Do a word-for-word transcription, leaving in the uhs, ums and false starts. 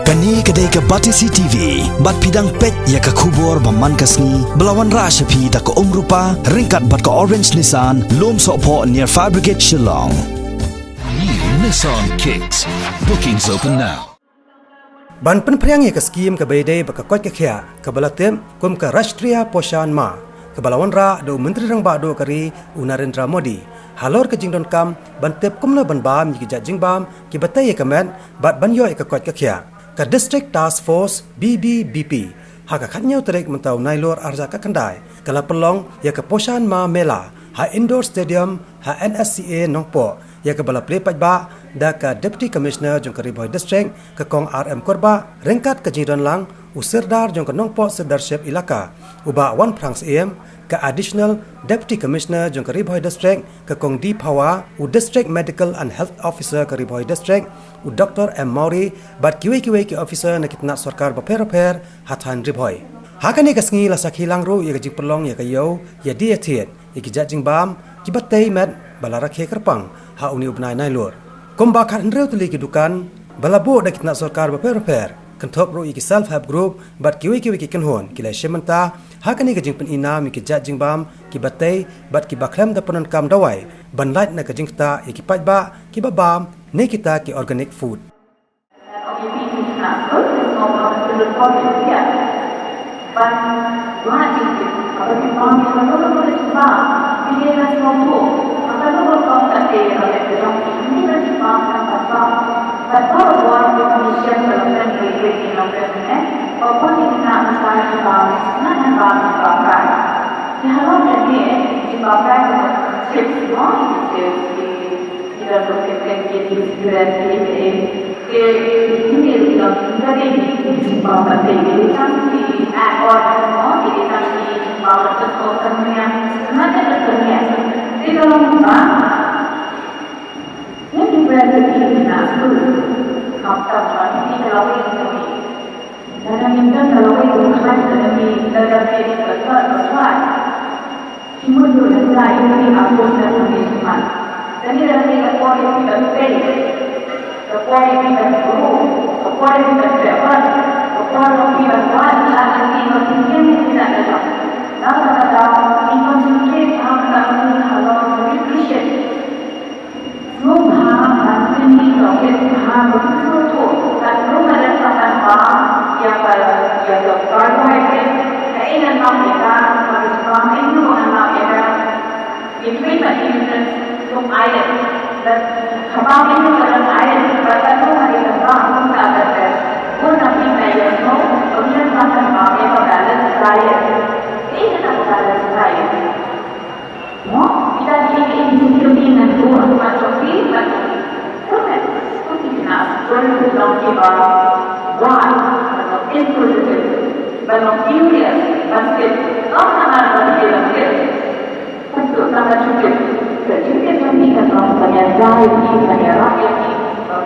Kane ka dei ka Batesi T V, bad phi dang peit ïa ka khubor ba man ka sngi, ba la wanrah sha phi da ka Umrupa, ryngkat bad ka Orange Nissan, Lumsohphoh near Fire Brigade Shillong. New Nissan Kicks. Bookings open now. Ban pynphriang ïa ka skim kaba ïadei bad ka koit ka khiah, kaba la tip kum ka Rashtriya Poshan Maah, kaba la wanrah da u Myntri Rangbah Duh ka ri u Narendra Modi, halor ka jingdonkam ban tip kumno ban bam ïa ki jait jingbam kiba tei ïa ka met bad ban ïoh ïa ka koit ka khiah. Ka District Task Force B B B P, ha ka khathynñiew tarik mynta u Nailur arhajar khatkhyndai, ka la pynlong ïa ka Poshan Maah Mela ha Indoor Stadium ha N S C A Nongpoh, ïa kaba la plie paidbah da ka Deputy Commissioner jong ka Ri Bhoi District, ka Kong R M Kurbah, ryngkat ka jingdon lang u Sirdar jong ka Nongpoh Sirdarship Elaka, u Bah Wanphrang Syiem, ka Additional Deputy Commissioner jong ka Ri Bhoi District, ka Kong D Phawa, u District Medical and Health Officer ka Ri Bhoi District, u Doctor M Mawrie, bad kiwei kiwei ki officer na ki tnat sorkar bapher bapher ha thaiñ Ri Bhoi. Ha kane ka sngi la sakhi lang ruh ïa ka jingpynlong ïa ka ïew ïadie ïathied ïa ki jait jingbam kiba tei met ba la rakhe kyrpang ha une u bnai Nailur. Kumba khathynriew tylli ki dukan ba la buh da ki tnat sorkar bapher bapher, kynthup ruh ïa ki self help group bad kiwei kiwei ki kynhun, ki la shim bynta ha kane ka jingpyni nam ïa ki jait jingbam kiba tei bad kiba khlem da pyndonkam dawai, ban lait na ka jingktah ïa ki paidbah kiba bam ne kita ki organic food. Ki don ruh ki teng ki, ki sigaret ki, ki, ki, ki, ki, ki don ruh ki teng ki, ki jingbam ba tei ki, ki tang ki, ah, or, no, ki, ki tang ki jingbam ba tei ko kan nia, na ka ka nia. Ki don ruh ba, ki, ki, ki, ki, ki na su, kam, kam, kam, ki, ki, ki, ki, ki, Lada ngim don ka lawei ka ruhkai, lada ngim don ka lawei ka ruhkai, ka ruhkai. Ki mut ruh lada ïa ki arpus na ka ruhkai. Kane lada ka por ïa ki ban tei, ka por ïa ki ban bru, ka por ïa ki ban pyrkhat, ka por ïa ki ban wan, lada ki ban pynïeng ïa ki na ka jam. Lada ka ta, ki concentrate ha ka ta, halor ka nutrition. Sngewbha ban pyni ïa u ba ka sngewthuh, ka sngewbha ban sngewbha ïa ka, ïa ka carbohydrate, kaei lada ngam ïa ka, ka sngewbha ïa ka, ngam ïa ka. Ïa ki ba ki nutrients kum iron, da haba ïa ka iron, ba ka sngewbha ïa ka, ba ka sngewbha ïa ka, bun na ki ba ïa sngewbha, ka sngewbha ïa ka balance diet. Kaei ka balance diet? Mo, kita ki, ki, ki, ki, ki, ngan tu, aku nak cuti, but, okay, cuti nak, cuti nak, kita, why, inquisitive, but not curious, but still, kau nak nak cuti, but still, untuk nak cuti, cuti, cuti, kan, kau nak jai, kan, rakyat, kan,